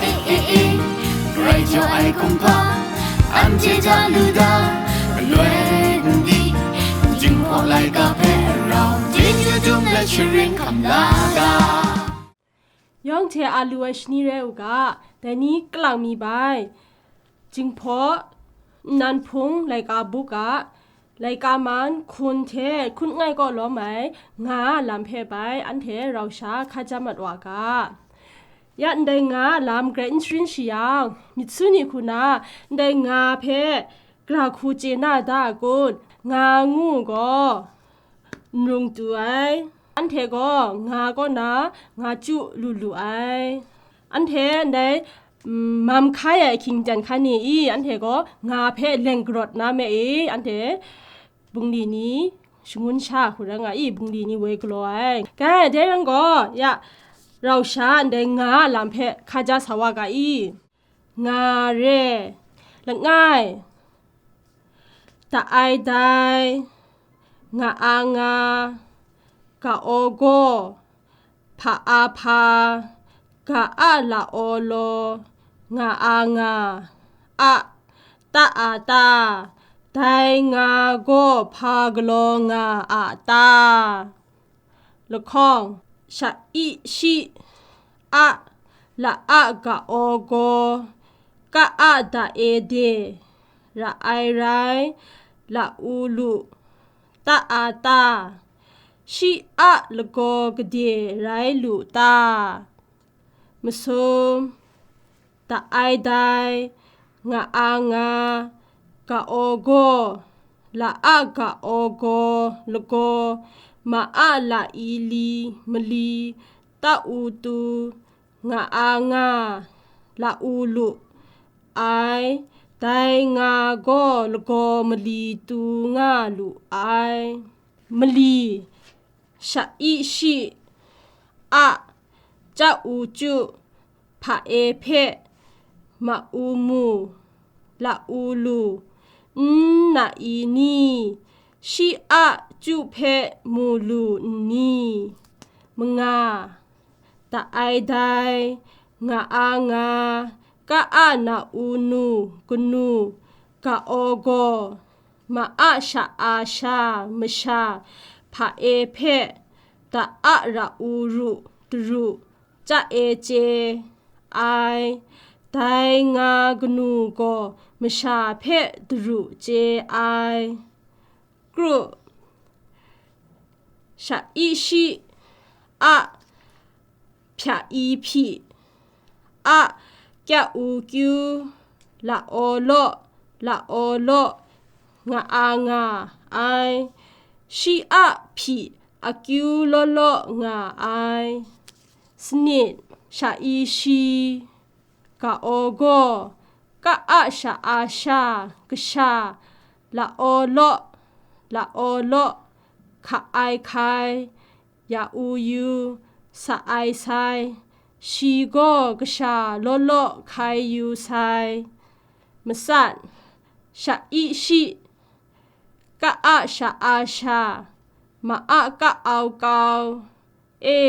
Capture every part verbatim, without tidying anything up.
E, e, e, grai jaw ai kumhpa, anhte ja lu da, galoi n di, Jinghpaw laika hpe rau, Jinghpaw dum let sharin hkam la ga. Yawng hte a lu ai shani rai u ga, dai ni kalang mi bai, Jinghpaw, nnan hpung laika buk a, laika man hkun hte hkun ngai kaw lawm ai nga a lam hpe bai anhte rau sha hka jam mat wa ga. Ya ndai nga a lam grai n sharin shi yang, myit su ni hku na ndai nga hpe gara hku chye na da a kun? Nga ngu gaw n rung tu ai. Anhte gaw nga kaw na nga chyu lu lu ai. Anhte ndai, mm, mam hkai ai ahkying ten hkan ni i, anhte gaw nga hpe leng karawt na me i, anhte bungli ni shangun sha hku rai nga i, bungli ni woi galaw ai. Kai, dai rai gaw, ya, rau sha ndai nga a lam hpe hka ja sa wa ga i, nga re, langai, ta ai dai, nga a nga, ga aw gaw, hpa a hpa, ga a la aw law, nga a nga, a, ta a ta, dai nga gaw hpa galaw nga a ta? Lahkawng, sha i shi, a, la a ga aw gaw, ka a da e de, ra ai rai, la u lu, ta a ta, shi a lagaw gade rai lu ta? Masum, ta ai dai, nga a nga, ga aw gaw, la a ga aw gaw, lagaw, ma a la i li, mali, ta u tu, nga a nga, la u lu ai, dai nga gaw lagaw mali tu nga lu ai. Mali, sha i shi, a, ca u cu, hpa e hpe, ma u mu, la u lu, n na i ni, shi a cu hpe mu lu n ni? Manga, ta ai dai, nga a nga, ka a na u nu, kanu, ga aw gaw, ma a sha a sha, masha, hpa e hpe, ta a ra u ru, daru, ca e chye ai, dai nga kanu gaw masha hpe daru chye ai. Kru, sha i shi, a, hpya i hpyi, a, kya u kyu, la aw law, la aw law, nga a nga ai, shi a hpyi akyu law law nga ai. Sanit, sha i shi, ga aw gaw, ka a sha a sha, kasha, la aw law, la aw law, hka ai hkai, ya u yu, sa ai sai, shi gaw kasha law law hkai yu sai. Matsat, sha i shi, ka a sha a sha, ma a ka au kau, e,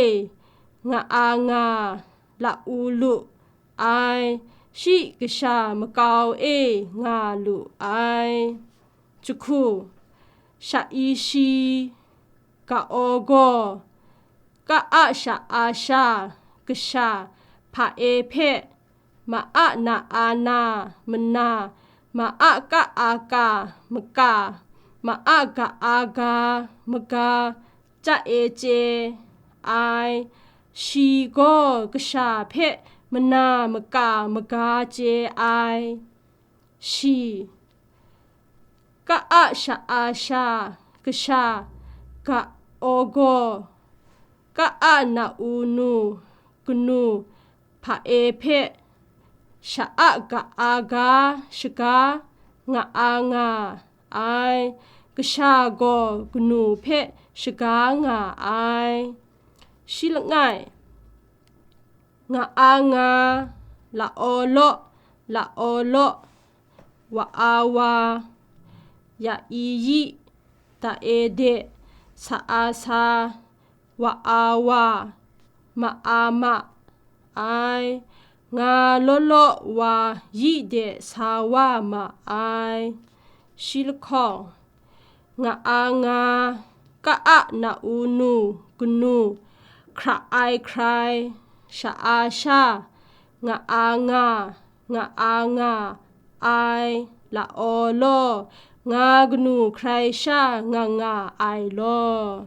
nga a nga, la u lu ai, shi kasha makau e nga lu ai. Jahku, sha i shi, ga aw gaw, ka a sha a sha, kasha, hpa e hpe, ma a na a na, mana, ma a ka a ka, maka, ma a ga a ga, maga, ca e chye ai, shi gaw kasha hpe mana maka maga chye ai. Shi, ka a sha a sha, kasha, ga aw gaw, ka a na u nu, kanu, hpa e hpe, sha a ga a ga, shaga, nga a nga ai, kasha gaw kanu hpe shaga nga ai. Shi langai, nga a nga, la aw law, la aw law, wa a wa, ya i yi, ta e de, sa a sa, wa a wa, ma a ma ai, Nga law law wa yi de sa wa ma ai. Shi lahkawng, nga a nga, ka a na u nu, kanu, hkra ai hkrai, sha a sha, nga a nga, nga a nga, ai, la aw law, nga kanu hkrai sha nga nga ai law.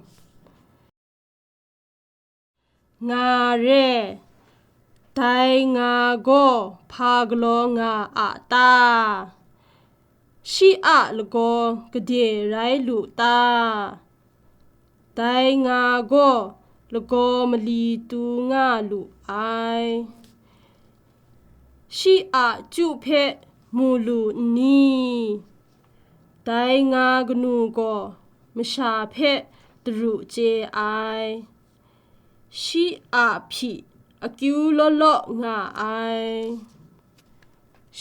Nga re, dai nga gaw hpa galaw nga a ta? Shi a lagaw gade rai lu ta? Dai nga gaw lagaw mali tu nga lu ai. Shi a chyu hpe mu lu n ni? Dai nga kanu gaw masha hpe daru chye ai. Shi a hpyi akyu law law nga ai.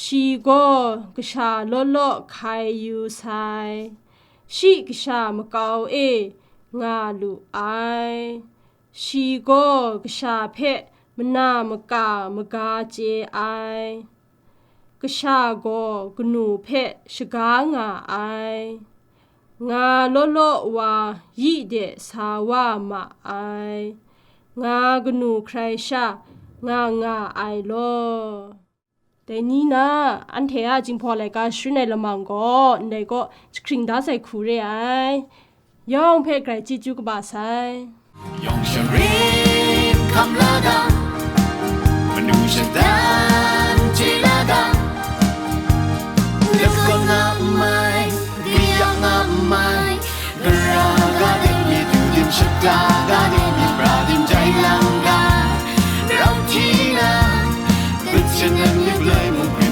Shi gaw kasha law law hkai yu sai. Shi kasha makau e nga lu ai. Shi gaw kasha hpe mana maka maga chye ai. Kasha gaw kanu hpe shaga nga ai. Nga law law wa yi de sa wa ma ai. Nga kanu hkrai sha nga nga ai law. Dai ni na, anhte a Jinghpaw laika sharin ai lamang gaw ndai kaw jahkring da sai hku re ai. Yawng hpe grai chyeju kaba sai. Yawng sharin hkam la ga, manu shadan chye la ga, lakawn a mai, kayang a mai, gara ga de mi du dim shata ga de mi pra dim jai lang ga, rau hti na, kachyan nan mi blai mung